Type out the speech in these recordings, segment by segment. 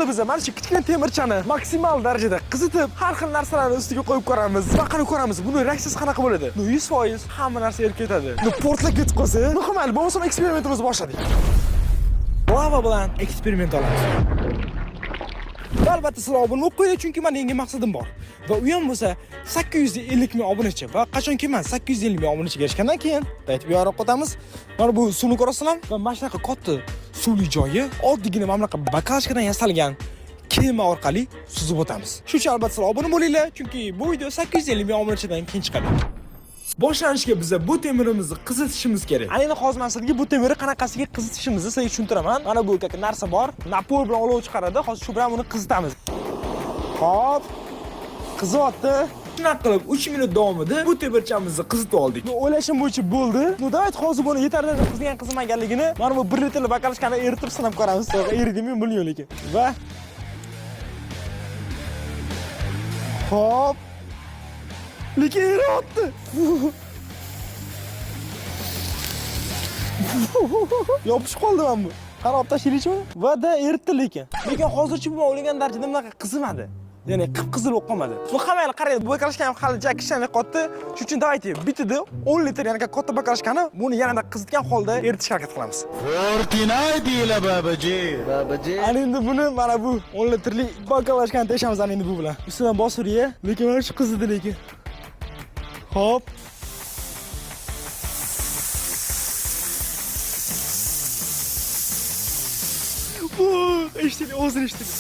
videoda biz mana shu kichkina temirchani maksimal darajada qizitib, har xil narsalarni ustiga qo'yib ko'ramiz. Va qani ko'ramiz, buni reaksiyasi qanaqa bo'ladi. Ну 100% hamma narsa erib ketadi. Ну portlab ketib qolsa, ну mayli, bo'lmasam eksperimentimizni boshladik. Lava bilan eksperiment olamiz. Va albatta sizlar obuna bo'lib qo'yinglar, chunki meni yangi maqsadim bor. Va u ham bo'lsa 850 ming obunachi. Va qachonki men 850 ming obunachiga erishgandan keyin aytib yorib qotamiz. Mana bu suvni ko'rasizlarmi? Va mana shunaqa katta suvli joyi oddiygina mana bunaqa bakalashkadan yasalgan kema orqali suzib o'tamiz. Shuning uchun albatta sizlar obuna bo'linglar, chunki bu video 850 ming obunachidan keyin chiqadi. Boshlanishga biza bu temirimizni qizitishimiz kerak. Ayni hozir men sizlarga bu temirni qanaqasiga qizitishimizni sizlarga tushuntiraman. Mana bu kaka narsa bor. Napor bilan olov chiqaradi. Hozir shu bilan uni qizitamiz. Hop. Qizyapti. Shunaqa qilib 3 minut davomida bu temirchamizni qizitib oldik. Ну, o'ylashim bo'yicha bo'ldi. Ну, давайте hozir buni yetarli darajada qizgan qizimaganligini mana bu 1 litrli bakalashkani eritib sinab ko'ramiz. Eridimi bilmayman lekin. Va hop. Lekin eriyapti. Yopishib qoldi mana bu. Qani olib tashlaylikmi? Va da eritdi lekin. Lekin hozircha bu o'ylagan darajada bunaqa qizimadi. Ya'ni qip-qizil bo'lib qolmadi. Bu hammayli qarang, bu bakalashka ham hali ja kichkina qotdi. Shuning uchun давайте bittada 10 litr ya'ni katta bakalashkani buni yanada qizitgan holda eritishga harakat qilamiz. 49 babaji. Babaji. Ana endi buni mana bu 10 litrli bakalashkani teshamiz ana endi bu bilan. Ustidan bosib ye, lekin mana shu qizidi lekin. Hop. Bu eshitdik, o'zini eshitdik.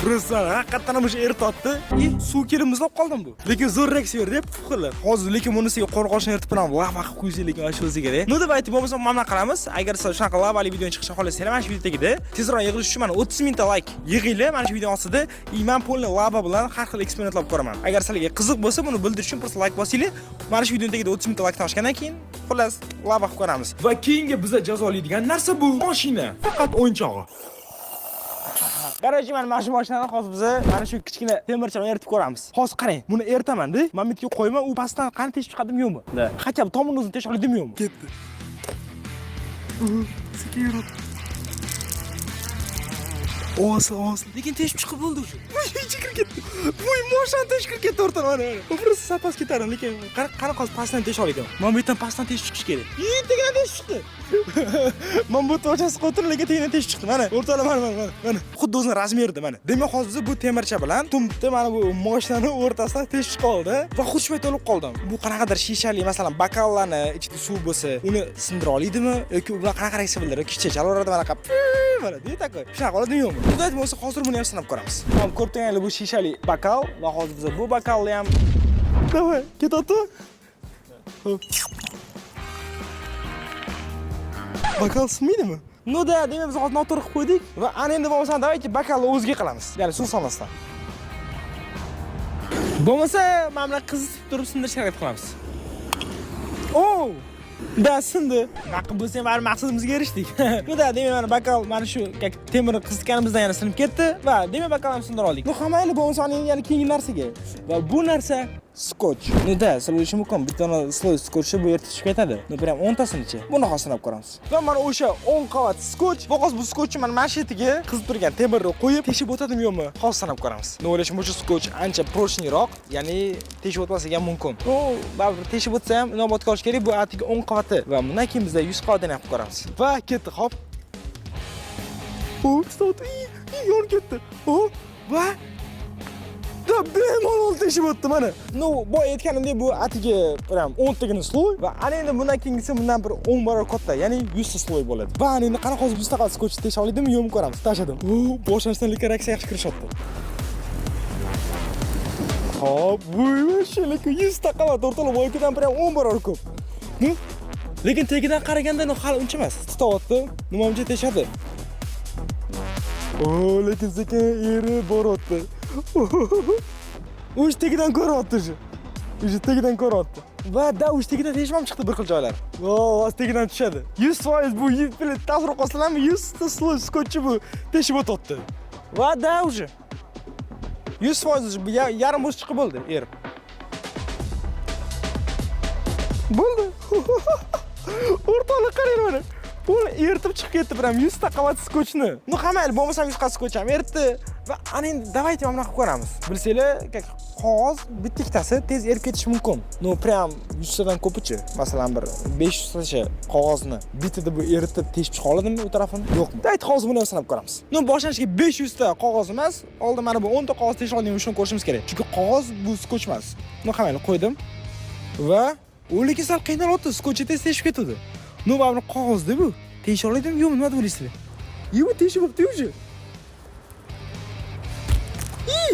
Просто haqiqatdan ham o'sha eritotdi. И suv kelib muzlab qoldim bu. Lekin zo'r reaksiya berdi, puf qildi. Hozir lekin bunisiga qo'rg'oshin eritib bilan lava qilib qo'ysak, lekin mana shu o'zi kerak. Ну давайте bo'lmasa mana bunaqa qilamiz. Agar sizlar shunaqa lavali videoni chiqishni xohlasanglar, mana shu video tagida tezroq yig'ilish uchun mana 30 mingta like yig'inglar mana shu video ostida. И men polni lava bilan har xil eksperimentlar qilib ko'raman. Agar sizlarga qiziq bo'lsa, buni bildirish uchun просто like bosinglar. Mana shu videoni tagida 30 mingta like oshgandan keyin xullas lava qilib ko'ramiz. Va keyingi biza jazolaydigan narsa bu mashina. Faqat o'yinchog'i. Короче, mana shu mashinani hozir biza mana shu kichkina temirchani eritib ko'ramiz. Hozir qarang, buni eritaman-da. Mana bu yerga qo'yma, u pastdan qani teshib chiqadimi yo'qmi? Да. Хотя бы tomini o'zini tesha oladimi yo'qmi? Ketdi. Sekin yurib. Ovozi, ovozi. Lekin teshib chiqib bo'ldi уже. Ichi kirib ketdi. Voy, mashina teshib kirib ketdi o'rtadan mana. Mana. Просто sappas ketardim, lekin qani qani hozir pastdan tesha olaman. Mana bu yerdan pastdan teshib chiqish kerak. Yi, tegidan teshib chiqdi. Mana bu tochasi qo'tir, lekin tegidan teshib chiqdi. Mana, o'rtalar mana mana mana. Mana xuddi o'zini razmerida mana. Demak, hozir biz bu temircha bilan tumbni mana bu mashinani o'rtasidan teshib chiqa oldi va xuddi shu paytda o'lib qoldim. Bu qanaqadir shishali, masalan, bakallarni ichida suv bo'lsa, uni sindira oladimi yoki u bilan qanaqa reaksiya bildiradi? Kichik chalaveradi mana mana, deydi такой. Shunaqa oladimi yo'qmi? Xudoyat bo'lsa, hozir buni ham sinab ko'ramiz. Mana ko'rib turganingiz bu shishali bakal va hozir biz bu bakalni ham Давай, ketyapti. Hop. Bakal sinmaydimi? Ну да, demak biz hozir noto'g'ri qilib qo'ydik va ana endi bo'lmasa давайте bakalni o'ziga qilamiz. Ya'ni suv solmasdan. Bo'lmasa mana bunaqa qizitib turib sindirishga harakat qilamiz. Oh! Da sindi. Nima bo'lsa ham baribir maqsadimizga erishdik. Ну да, demak mana bakal mana shu как temirni qizitganimizdan yana sinib ketdi va demak bakal ham sindira oldik. Ну mayli bo'lmasa yana keyingi narsaga. Va bu narsa skoch. Ну да, sizlar o'ylashi mumkin, bitta слой skotchni bu yerga tushib ketadi. Ну прям 10 tasinichi. Buni hozir sinab ko'ramiz. Va mana o'sha 10 qavat skoch. Va hozir bu skotchni mana shu yerga qizib turgan temirni qo'yib teshib o'tadimi yo'qmi? Hozir sinab ko'ramiz. Ну o'ylashim bo'yicha skoch ancha прочный roq, ya'ni teshib o'tmasligi ham mumkin. Ну baribir teshib o'tsa ham inobatga olish kerak, bu atigi 10 qavati va bundan keyin biz 100 qavatini ham qilib ko'ramiz. Va ketdi, hop. O, stop, yonib ketdi. O, va da bemalol teshib o'tdi mana. Ну, boya aytganimdek bu atigi prям 10 tagina слой va ana endi bundan keyingisi bundan bir 10 barobar katta, ya'ni 100 ta слой bo'ladi. Va ana endi qanaqa hozir 100 ta skotch tesha oladimi yo'qmi ko'ramiz. Tashladim. U boshlanishdan lekin reaksiya yaxshi kirishyapti. Hop, voy, вообще lekin 100 ta qavat o'rtoqlar boyagidan prям 10 barobar ko'p. Ну, lekin tagidan qaraganda no hali uncha emas. Tityapti, nimamcha teshadi. O, lekin sekin erib boryapti. O'sha tagidan ko'ryapti shu. O'sha tagidan ko'ryapti. Va da o'sha tagidan teshib ham chiqdi bir xil joylar. O, hozir tagidan tushadi. 100% bu tasavvur qilsanglarmi 100 ta слой skotchi bu teshib o'tyapti. Va da уже. 100% bu yarim bo'sh chiqib bo'ldi, erib. Bo'ldi. O'rtoqlar, qaranglar mana. Buni eritib chiqib ketdi, прям 100 ta qavat skochni. Ну, ha mayli, bo'lmasam 100 qavat skoch ham eritdi. Va ana endi давайте mana bunaqa qilib ko'ramiz. Bilsanglar, как qog'oz bitta ikkitasi tez erib ketishi mumkin. Ну, прям 100 tadan ko'pichi. Masalan, bir 500 tacha qog'ozni bittada bu eritib teshib chiqa oladimi u tarafini? Yo'qmi? Давайте hozir buni ham sinab ko'ramiz. Ну, boshlanishiga 500 ta qog'oz emas, oldin mana bu 10 ta qog'oz tesha oldingmi, shuni ko'rishimiz kerak. Chunki qog'oz bu skoch emas. Ну, ha mayli, qo'ydim. Va u lekin sal qiynalyapti, skochi tez teshib ketdi. Ну, mana bu qog'ozda bu. Tesha oladimi, yo'qmi, nima deb o'ylaysizlar? Yo'q, teshib bo'pti уже. I!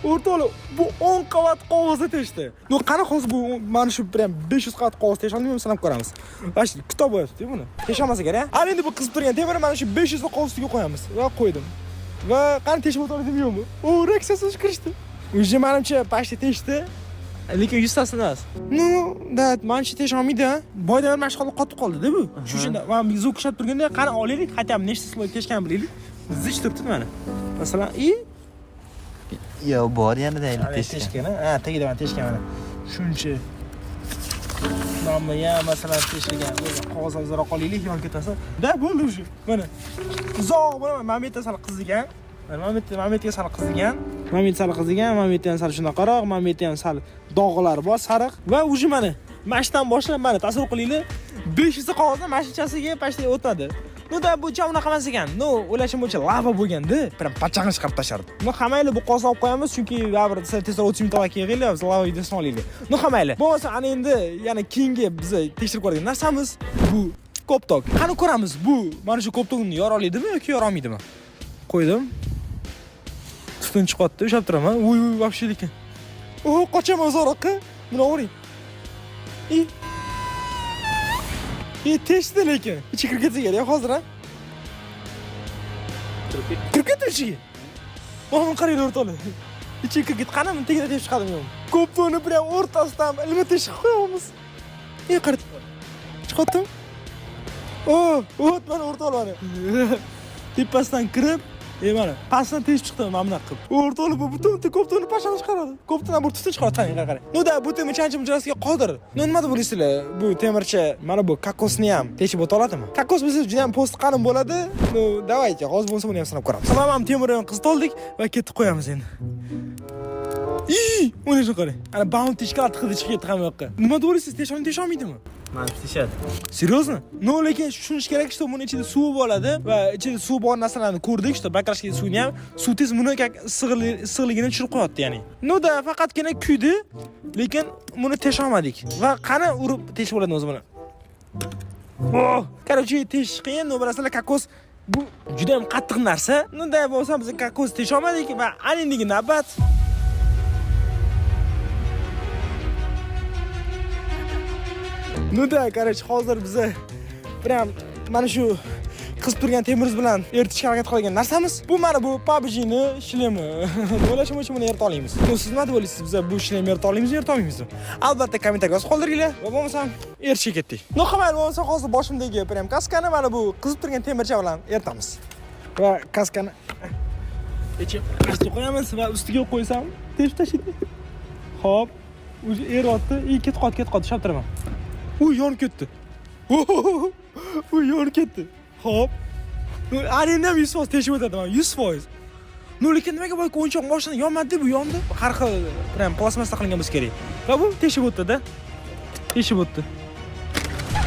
O'rtoqlar, bu 10 qavat qog'ozni teshdi. Ну, qani hozir bu mana shu прям 500 qavat qog'oz tesha olmaymi, sinab ko'ramiz. Mana shu kitob bo'lyapti buni. Tesha olmasa kerak. Ana endi bu qizib turgan temirni mana shu 500 ta qog'oz ustiga qo'yamiz va qo'ydim. Va qani teshib o'ta oladimi, yo'qmi? O, reaksiyasi kirishdi. Уже manimcha почти teshdi. Lekin 100 tasini emas. Ну, да, manimcha tesha olmaydi, ha. Boydan mana shu holda qotib qoldi-da bu. Shu uchun mana звук ushlab turganda qani olaylik, хотя бы nechta слой teshganini bilaylik. Zich turibdi mana. Masalan, i Yo, bor yanada Ana teshgan. Teshgan, ha, tagida mana teshgan mana. Shuncha. Mana ya masalan teshilgan. Qog'oz ozroq olaylik, yonib ketasa. Да, bo'ldi уже. Mana. Uzoq bo'laman. Mana bu yerda sal qizigan. Mana bu yerda, mana bu yerga sal qizigan. Mana bu yerda sal qizigan, mana bu yerda ham sal shunaqaroq, mana bu yerda ham sal dog'lar bor, sariq va уже mana mana shudan boshlab mana tasavvur qilinglar, 500 ta qog'ozni mana shunchasiga почти o'tmadi. Ну да, bu cha unaqa emas ekan. Ну, o'ylashim bo'yicha lava bo'lganda, прям pachag'ini chiqarib tashlardi. Ну, ha mayli, bu qog'ozni olib qo'yamiz, chunki baribir sizlar tezroq 30 ming to'g'ri yig'inglar, biz lava videosini olaylik. Ну, ha mayli. Bo'lmasa, ana endi yana keyingi biz tekshirib ko'radigan narsamiz bu koptok. Qani ko'ramiz, bu mana shu koptokni yora oladimi yoki yora olmaydimi? Qo'ydim. Tutun chiqyapti, ushlab turaman. Uy, uy, вообще lekin. O, qochaman uzoqroqqa. Buni ovuring. I. I teshdi lekin. Ichiga kirib ketsa kerak hozir, ha? Kirib ketdi ichiga. Mana buni qaranglar, o'rtoqlar. Ichiga kirib ketdi. Qani buni tagida teshib chiqadimi yo'qmi? Koptoni prям o'rtasidan ilma teshib qo'yamiz. E, qara. Chiqyaptimi? O, o't mana o'rtoqlar mana. Tepasidan kirib, e mana pastdan teshib chiqdi mana bunaqa qilib. O'rtoqlar, bu butun koptoni pashani chiqaradi. Koptoni bir tutun chiqaradi, qarang, qarang. Ну да, bu temirchi ancha munchasiga qodir. Ну nima deb o'ylaysizlar? Bu temirchi mana bu kokosni ham teshib o'ta oladimi? Kokos bizda juda ham po'sti qalin bo'ladi. Ну, давайте, hozir bo'lsa buni ham sinab ko'ramiz. Mana ham temirni ham qizitib oldik va ketib qo'yamiz endi. I, uni shu qarang. Ana bounty shokolad hidi chiqib ketdi hamma yoqqa. Nima deb o'ylaysiz? Tesha tesha olmaydimi? Manimcha teshadi. Серьезно? Ну, lekin tushunish kerak, что buni ichida suv bo'ladi va ichida suv bor narsalarni ko'rdik, что баклажка suvni ham suv tez buni как issiqligini tushirib qo'yapti, ya'ni. Ну да, faqatgina kuydi, lekin buni tesha olmadik. Va qani urib teshib bo'ladi o'zi buni. Oh, короче, teshish qiyin, но bilasizlar, kokos bu juda ham qattiq narsa. Ну да, bo'lsa biz kokos tesha olmadik va ana endigi navbat. Ну да, короче, hozir biza прям mana shu qizib turgan temirimiz bilan eritishga harakat qilgan narsamiz. Bu mana bu PUBG'ni shlemi. O'ylashim bo'yicha buni erita olamiz. Ну, siz nima deb o'ylaysiz? Biz bu shlemni erita olamizmi, erita olmaymizmi? Albatta kommentariyga yozib qoldiringlar. Va bo'lmasam eritishga ketdik. Ну, ha mayli, bo'lmasa hozir boshimdagi prям kaskani mana bu qizib turgan temircha bilan eritamiz. Va kaskani ichib qo'yamiz va ustiga qo'ysam teshib tashlaydi. Xo'p, уже eryapti. I ketib qoldi, ketib qoldi, ushlab turaman. Uy, yonib ketdi. Uy, yonib ketdi. Xo'p. Ana endi ham 100% teshib o'tadi mana, 100%. Ну, lekin nimaga boyagi o'yinchoq mashina yonmadi, bu yondi? Har xil prям plastmassa qilingan bo'lsa kerak. Va bu teshib o'tdi-da. Teshib o'tdi.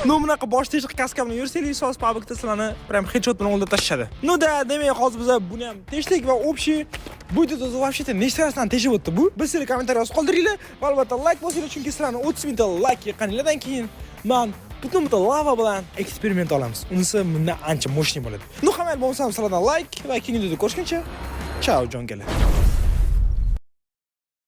Ну, bunaqa bosh teshiq kaska bilan yursanglar, 100% PUBG'da sizlarni prям headshot bilan o'ldirib tashlashadi. Ну да, demak, hozir biz buni ham teshdik va общий bu videoda o'zi вообще-то nechta narsani teshib o'tdi bu? Biz sizlar kommentariy yozib qoldiringlar va albatta like bosinglar, chunki sizlarni 30 mingta like yiqqaninglardan keyin man butun bitta lava bilan eksperiment olamiz. Unisi bundan ancha мощный bo'ladi. Ну, ha mayli, bo'lmasam sizlardan like va keyingi videoda ko'rishguncha, chao jonkalar.